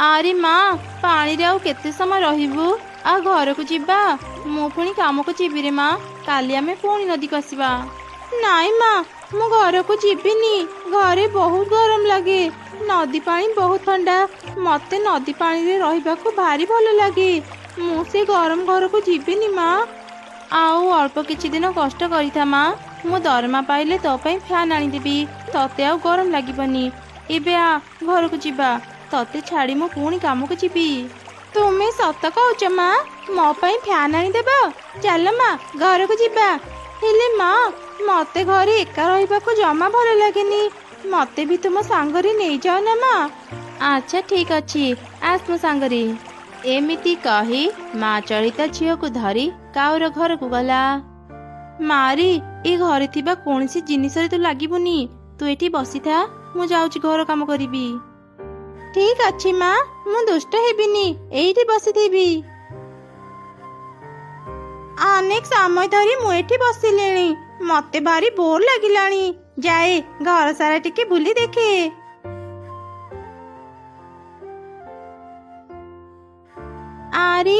ଆରେ ମା, ପାଣିରେ ଆଉ କେତେ ସମୟ ରହିବୁ? ଆଉ ଘରକୁ ଯିବା। ମୁଁ ପୁଣି କାମକୁ ଯିବି ରେ ମା। କାଲି ଆମେ ପୁଣି ନଦୀକୁ ଆସିବା। ନାଇଁ ମା, ମୁଁ ଘରକୁ ଯିବିନି। ଘରେ ବହୁତ ଗରମ ଲାଗେ। ନଦୀ ପାଣି ବହୁତ ଥଣ୍ଡା। ମତେ ନଦୀ ପାଣିରେ ରହିବାକୁ ଭାରି ଭଲ ଲାଗେ। ମୁଁ ସେ ଗରମ ଘରକୁ ଯିବିନି ମା। ଆଉ ଅଳ୍ପ କିଛି ଦିନ କଷ୍ଟ କରିଥା ମା। ମୁଁ ଦରମା ପାଇଲେ ତୋ ପାଇଁ ଫ୍ୟାନ୍ ଆଣିଦେବି। ତତେ ଆଉ ଗରମ ଲାଗିବନି। ଏବେ ଆ, ଘରକୁ ଯିବା। ତତେ ଛାଡ଼ି ମୁଁ ପୁଣି କାମକୁ ଯିବି। ତୁମେ ସତ କହୁଛ ମା? ମୋ ପାଇଁ ଫ୍ୟାନ୍ ଆଣିଦେବ? ଚାଲ ମା, ଘରକୁ ଯିବା। ହେଲେ ମା, ମତେ ଘରେ ଏକା ରହିବାକୁ ଜମା ଭଲ ଲାଗେନି। ମତେ ବି ତୁମ ସାଙ୍ଗରେ ନେଇଯାଅ ନା ମା। ଆଚ୍ଛା, ଠିକ ଅଛି, ଆସ ମୋ ସାଙ୍ଗରେ। ଏମିତି କହି ମା ଚଢ଼େଇ ତା ଝିଅକୁ ଧରି କାଉର ଘରକୁ ଗଲା। ମାରେ, ଏ ଘରେ ଥିବା କୌଣସି ଜିନିଷରେ ତୁ ଲାଗିବୁନି। ତୁ ଏଠି ବସିଥା, ମୁଁ ଯାଉଛି ଘର କାମ କରିବି। ଠିକ ଅଛି ମା, ମୁଁ ଦୁଷ୍ଟ ହେବିନି, ଏଇଠି ବସିଥିବି। ଅନେକ ସମୟ ଧରି ମୁଁ ଏଠି ବସିଲିଣି। ମତେ ଭାରି ବୋର ଲାଗିଲାଣି। ଯାଏ, ଘର ସାରା ଟିକେ ବୁଲି ଦେଖେ। ଆରେ,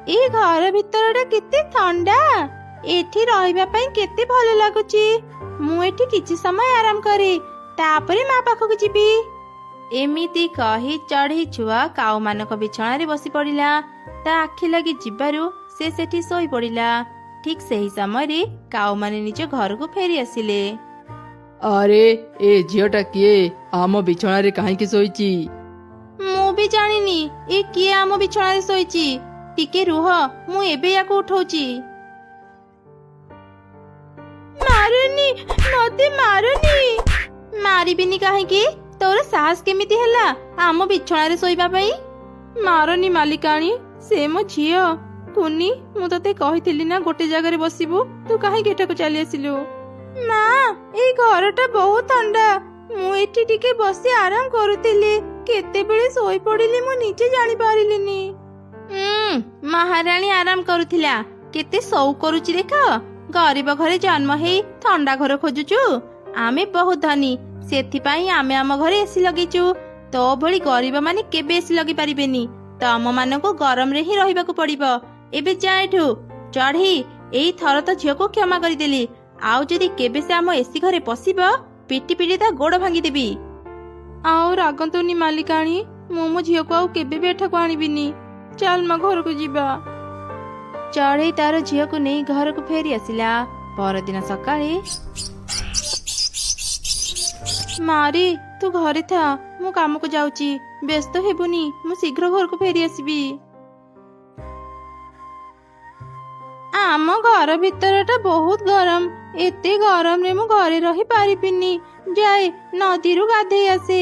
ଏ ଘର ଭିତରଟା କେତେ ଥଣ୍ଡା! ଏଠି ରହିବା ପାଇଁ କେତେ ଭଲ ଲାଗୁଛି। ମୁଁ ଏଠି କିଛି ସମୟ ଆରାମ କରେ, ତାପରେ ମା ପାଖକୁ ଯିବି। ଏମିତି କହି ଚଢ଼େଇ ଛୁଆ କାଉମାନଙ୍କ ବିଛଣାରେ ବସି ପଡ଼ିଲା। ତା ଆଖି ଲାଗି ଯିବାରୁ ସେ ସେଠି ଶୋଇ ପଡ଼ିଲା। ଠିକ ସେହି ସମୟରେ କାଉମାନେ ନିଜ ଘରକୁ ଫେରି ଆସିଲେ। ଆରେ, ଏ ଝିଅଟା କିଏ? ଆମ ବିଛଣାରେ କାହିଁକି ଶୋଇଛି? ମୁଁ ବି ଜାଣିନି ଏ କିଏ ଆମ ବିଛଣାରେ ଶୋଇଛି। ଟିକେ ରୁହ, ମୁଁ ଏବେ ୟାକୁ ଉଠଉଛି। ମାରୁନି, ମତେ ମାରୁନି। ମାରିବିନି କାହିଁକି? ତୋର ସାହସ କେମିତି ହେଲା ଆମ ବିଛଣାରେ ଶୋଇବା ପାଇଁ? ମାରନି ମାଲିକାଣୀ, ସେ ମୋ ଝିଅ କୁନି। ମୁଁ ତତେ କହିଥିଲି ନା ଗୋଟେ ଜାଗାରେ ବସିବୁ, ତୁ କାହିଁକି ଏଠାକୁ ଚାଲି ଆସିଲୁ? ମା, ଏଇ ଘରଟା ବହୁତ ଥଣ୍ଡା। ମୁଁ ଏଠି ଟିକେ ବସି ଆରାମ କରୁଥିଲି, କେତେବେଳେ ଶୋଇପଡିଲି ମୁଁ ନିଜେ ଜାଣିପାରିଲିନି। ମହାରାଣୀ ଆରାମ କରୁଥିଲା, କେତେ ସଉକ କରୁଛି ଦେଖ। ଗରିବ ଘରେ ଜନ୍ମ ହେଇ ଥଣ୍ଡା ଘର ଖୋଜୁଛୁ। ଆମେ ବହୁତ ଧନୀ, ସେଥିପାଇଁ ଆମେ ଆମ ଘରେ ଏସି ଲଗେଇଛୁ। ତୋ ଭଳି ଗରିବ ମାନେ କେବେ ଏସି ଲଗେଇ ପାରିବେନି। ତମ ମାନଙ୍କୁ ଗରମରେ ହିଁ ରହିବାକୁ ପଡିବ। ଏବେ ଯା ଏଠୁ। ଚଢେଇ, ଏଇ ଥର ତ ଝିଅକୁ କ୍ଷମା କରିଦେଲି। ଆଉ ଯଦି କେବେ ସେ ଆମ ଏସି ଘରେ ପଶିବ, ପିଟି ପିଟି ତା ଗୋଡ ଭାଙ୍ଗିଦେବି। ଆଉ ରାଗନ୍ତୁନି ମାଲିକାଣୀ, ମୁଁ ମୋ ଝିଅକୁ ଆଉ କେବେ ବି ଏଠାକୁ ଆଣିବିନି। ଚାଲ ମା, ଘରକୁ ଯିବା। ଚଢେଇ ତାର ଝିଅକୁ ନେଇ ଘରକୁ ଫେରି ଆସିଲା। ପରଦିନ ସକାଳେ, ମାରେ, ତୁ ଘରେ ଥା, ମୁଁ କାମକୁ ଯାଉଛି। ବ୍ୟସ୍ତ ହେବୁନି, ମୁଁ ଶୀଘ୍ର ଘରକୁ ଫେରି ଆସିବି। ଆମ ଘର ଭିତରଟା ବହୁତ ଗରମ। ଏତେ ଗରମରେ ମୁଁ ଘରେ ରହି ପାରିବିନି। ଯାଏ, ନଦୀରୁ ଗାଧେଇ ଆସେ।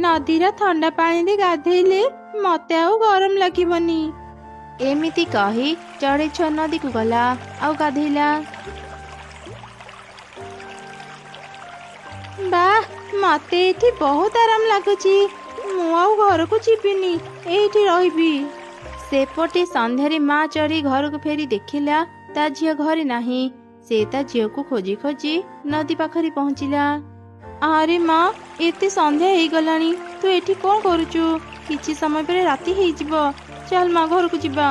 ନଦୀର ଥଣ୍ଡା ପାଣିରେ ଗାଧେଇଲେ ମତେ ଆଉ ଗରମ ଲାଗିବନି। ଏମିତି କହି ଚଢ଼େଇ ଛୁଆ ନଦୀକୁ ଗଲା ଆଉ ଗାଧେଇଲା। ବାଃ, ମତେ ଏଠି ବହୁତ ଆରାମ ଲାଗୁଛି। ମୁଁ ଆଉ ଘରକୁ ଯିବିନି, ଏଇଠି ରହିବି। ସେପଟେ ସନ୍ଧ୍ୟାରେ ମା ଚଢ଼େଇ ଘରକୁ ଫେରି ଦେଖିଲା ତା ଝିଅ ଘରେ ନାହିଁ। ସେ ତା ଝିଅକୁ ଖୋଜି ଖୋଜି ନଦୀ ପାଖରେ ପହଞ୍ଚିଲା। ଆରେ ମା, ଏତେ ସନ୍ଧ୍ୟା ହେଇଗଲାଣି, ତୁ ଏଠି କଣ କରୁଛୁ? କିଛି ସମୟ ପରେ ରାତି ହେଇଯିବ। ଚାଲ ମା, ଘରକୁ ଯିବା।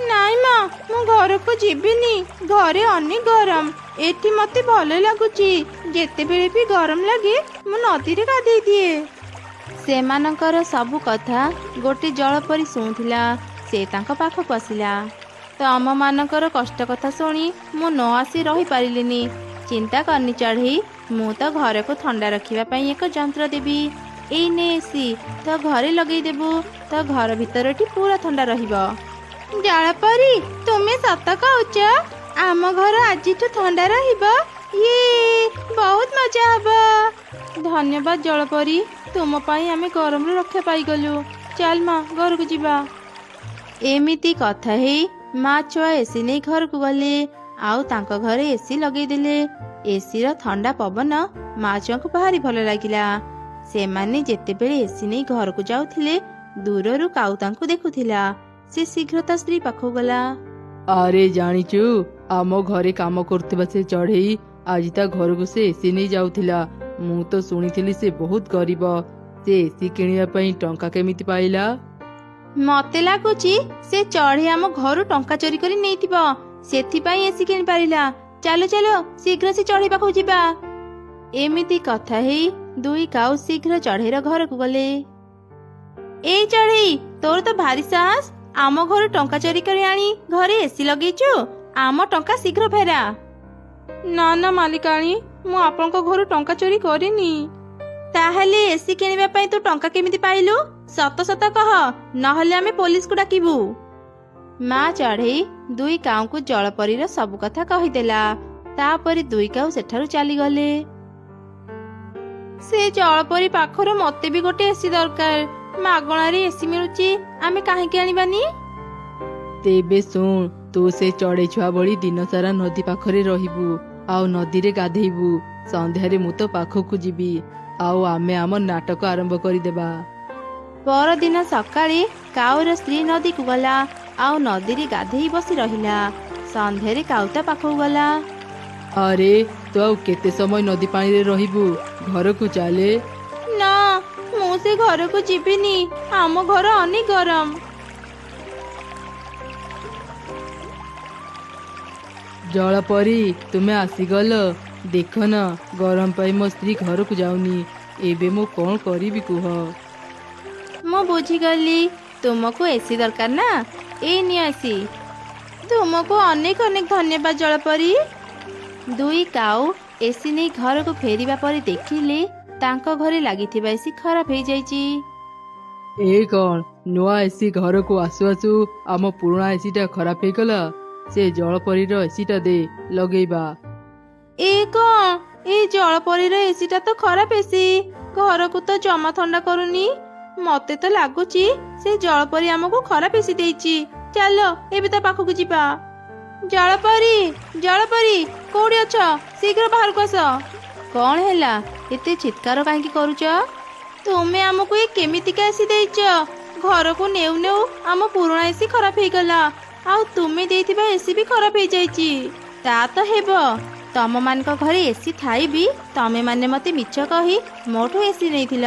ନାଇଁ ମା, ମୁଁ ଘରକୁ ଯିବିନି। ଘରେ ଅନେକ ଗରମ, ଏଠି ମତେ ଭଲ ଲାଗୁଛି। ଯେତେବେଳେ ବି ଗରମ ଲାଗେ, ମୁଁ ନଦୀରେ ଗାଧେଇ ଦିଏ। ସେମାନଙ୍କର ସବୁ କଥା ଗୋଟେ ଜଳପରି ଶୁଣୁଥିଲା। ସେ ତାଙ୍କ ପାଖକୁ ଆସିଲା। ତମ ମାନଙ୍କର କଷ୍ଟ କଥା ଶୁଣି ମୁଁ ନ ଆସି ରହିପାରିଲିନି। ଚିନ୍ତା କରନି ଚଢ଼େଇ, ମୁଁ ତ ଘରକୁ ଥଣ୍ଡା ରଖିବା ପାଇଁ ଏକ ଯନ୍ତ୍ର ଦେବି। ଏଇ ନେ ଏସି, ତ ଘରେ ଲଗେଇଦେବୁ, ତ ଘର ଭିତରଟି ପୁରା ଥଣ୍ଡା ରହିବ। ଜଳପରି, ତୁମେ ସତ କହୁଛ? ଆମ ଘର ଆଜିଠୁ ଥଣ୍ଡା ରହିବ? ଇଏ ବହୁତ ମଜା ହବ। ଧନ୍ୟବାଦ ଜଳପରି, ତୁମ ପାଇଁ ଆମେ ଗରମରୁ ରକ୍ଷା ପାଇଗଲୁ। ଚାଲ ମା, ଘରକୁ ଯିବା। ଏମିତି କଥା ହେଇ ମା ଛୁଆ ଏସି ନେଇ ଘରକୁ ଗଲେ ଆଉ ତାଙ୍କ ଘରେ ଏସି ଲଗେଇଦେଲେ। ଏସିର ଥଣ୍ଡା ପବନ ମା ଛୁଆଙ୍କୁ ଭାରି ଭଲ ଲାଗିଲା। ସେମାନେ ଯେତେବେଳେ ଏସି ନେଇ ଘରକୁ ଯାଉଥିଲେ, ଦୂରରୁ କାଉ ତାଙ୍କୁ ଦେଖୁଥିଲା। ସେ ଶୀଘ୍ର ତା ସ୍ତ୍ରୀ ପାଖକୁ ଗଲା। ଆରେ ଜାଣିଛୁ, ଆମ ଘରେ କାମ କରୁଥିବା ସେ ଚଢ଼େଇ ଆଜି ତା ଘରକୁ ସେ ଏସି ନେଇ ଯାଉଥିଲା। ମୁଁ ତ ଶୁଣିଥିଲି ସେ ବହୁତ ଗରିବ। ସେ ଏସି କିଣିବା ପାଇଁ ଟଙ୍କା କେମିତି ପାଇଲା? ମତେ ଲାଗୁଛି ସେ ଚଢ଼େଇ ଆମ ଘରୁ ଟଙ୍କା ଚୋରି କରି ନେଇଥିବ, ସେଥିପାଇଁ ଏସି କିଣିପାରିଲା। ଚାଲ ଚାଲ, ଶୀଘ୍ର ସେ ଚଢ଼େଇ ପାଖକୁ ଯିବା। ଏମିତି କଥା ହେଇ ଦୁଇ କାଉ ଶୀଘ୍ର ଚଢ଼େଇର ଘରକୁ ଗଲେ। ଏଇ ଚଢ଼େଇ, ତୋର ତ ଭାରି ସାହସ! ଆମ ଘରୁ ଟଙ୍କା ଚୋରି କରି ଆଣି ଘରେ ଏସି ଲଗେଇଛୁ। ଆମ ଟଙ୍କା ଶୀଘ୍ର ଫେରା। ନା ନା ମାଲିକାଣୀ, ମୁଁ ଆପଣଙ୍କ ଘରୁ ଟଙ୍କା ଚୋରି କରିନି। ତାହେଲେ ଏସି କିଣିବା ପାଇଁ ତୁ ଟଙ୍କା କେମିତି ପାଇଲୁ? ସତ ସତ କହ, ନହେଲେ ଆମେ ପୋଲିସକୁ ଡାକିବୁ। ମା ଚଢ଼େଇ ଦୁଇ କାଉଙ୍କୁ ଜଳପରୀର ସବୁ କଥା କହିଦେଲା। ତାପରେ ଦୁଇ କାଉ ସେଠାରୁ ଚାଲିଗଲେ। ସେ ଜଳପରୀ ପାଖରୁ ମତେ ବି ଗୋଟେ ଏସି ଦରକାର। ମାଗଣାରେ ଏସି ମିଳୁଛି, ଆମେ କାହିଁକି ଆଣିବାନି? ତେବେ ଶୁଣ, ତୁ ସେ ଚଢ଼େଇ ଛୁଆ ଭଳି ଦିନ ସାରା ନଦୀ ପାଖରେ ରହିବୁ ଆଉ ନଦୀରେ ଗାଧେଇବୁ। ସନ୍ଧ୍ୟାରେ ମୁଁ ତୋ ପାଖକୁ ଯିବି ଆଉ ଆମେ ଆମ ନାଟକ ଆରମ୍ଭ କରିଦେବା। ପରଦିନ ସକାଳେ କାଉର ସ୍ତ୍ରୀ ନଦୀକୁ ଗଲା ଆଉ ନଦୀରେ ଗାଧେଇ ବସି ରହିଲା। ସନ୍ଧ୍ୟାରେ କାଉ ତା ପାଖକୁ ଗଲା। ଆରେ, ତୁ ଆଉ କେତେ ସମୟ ନଦୀ ପାଣିରେ ରହିବୁ? ଘରକୁ ଚାଲେ। ନା, ମୁଁ ସେ ଘରକୁ ଯିବିନି। ଆମ ଘର ଅନେକ ଗରମ। ଜଳପରୀ, ତୁମେ ଆସିଗଲ? ଦେଖ ନା, ଗରମ ପାଇଁ ମୋ ସ୍ତ୍ରୀ ଘରକୁ ଯାଉନି। ଏବେ ମୁଁ କଣ କରିବି କୁହ? ମୁଁ ବୁଝିଗଲି, ତୁମକୁ ଏସି ଦରକାର ନା? ଏଇ ନିଅ ଏସି। ତୁମକୁ ଅନେକ ଅନେକ ଧନ୍ୟବାଦ ଜଳପରୀ। ଦୁଇ କାଉ ଏସି ନେଇ ଘରକୁ ଫେରିବା ପରେ ଦେଖିଲେ ତାଙ୍କ ଘରେ ଲାଗିଥିବା ଏସି ଖରାପ ହେଇଯାଇଛି। ଏ କଣ, ନୂଆ ଏସି ଘରକୁ ଆସୁ ଆସୁ ଆମ ପୁରୁଣା ଏସିଟା ଖରାପ ହେଇଗଲା। ସେ ଜଳପରୀର ଏସିଟା ଦେ, ଲଗେଇବା। ଏ କଣ, ଏଇ ଜଳପରୀର ଏସିଟା ତ ଖରାପ ଏସି, ଘରକୁ ତ ଜମା ଥଣ୍ଡା କରୁନି। ମତେ ତ ଲାଗୁଛି ସେ ଜଳପରୀ ଆମକୁ ଖରାପ ଏସି ଦେଇଛି। ଚାଲ, ଏବେ ତା ପାଖକୁ ଯିବା। ଜଳପରୀ, ଜଳପରୀ, କୋଉଠି ଅଛ? ଶୀଘ୍ର ବାହାରକୁ ଆସ। କଣ ହେଲା, ଏତେ ଚିତ୍କାର କାହିଁକି କରୁଛ? ତୁମେ ଆମକୁ ଏ କେମିତିକା ଏସି ଦେଇଛ? ଘରକୁ ନେଉ ନେଉ ଆମ ପୁରୁଣା ଏସି ଖରାପ ହେଇଗଲା ଆଉ ତୁମେ ଦେଇଥିବା ଏସି ବି ଖରାପ ହେଇଯାଇଛି। ତା ତ ହେବ, ତମ ମାନଙ୍କ ଘରେ ଏସି ଥାଇ ବି ତମେ ମାନେ ମତେ ମିଛ କହି ମୋଠୁ ଏସି ନେଇଥିଲ।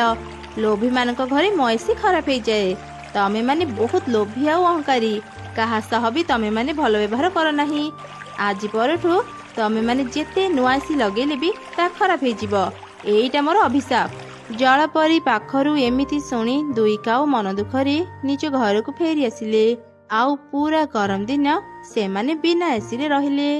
ଲୋଭୀ ମାନଙ୍କ ଘରେ ମୋ ଏସି ଖରାପ ହେଇଯାଏ। ତମେ ମାନେ ବହୁତ ଲୋଭୀ ଆଉ ଅହଙ୍କାରୀ। କାହା ସହ ବି ତମେ ମାନେ ଭଲ ବ୍ୟବହାର କର ନାହିଁ। ଆଜି ପରଠୁ ତମେ ମାନେ ଯେତେ ନୂଆ ଏସି ଲଗେଇଲେ ବି ତାହା ଖରାପ ହେଇଯିବ। ଏଇଟା ମୋର ଅଭିଶାପ। ଜଳପରୀ ପାଖରୁ ଏମିତି ଶୁଣି ଦୁଇ କାଉ ମନ ଦୁଃଖରେ ନିଜ ଘରକୁ ଫେରି ଆସିଲେ ଆଉ ପୁରା ଗରମ ଦିନ ସେମାନେ ବିନା ଏସିରେ ରହିଲେ।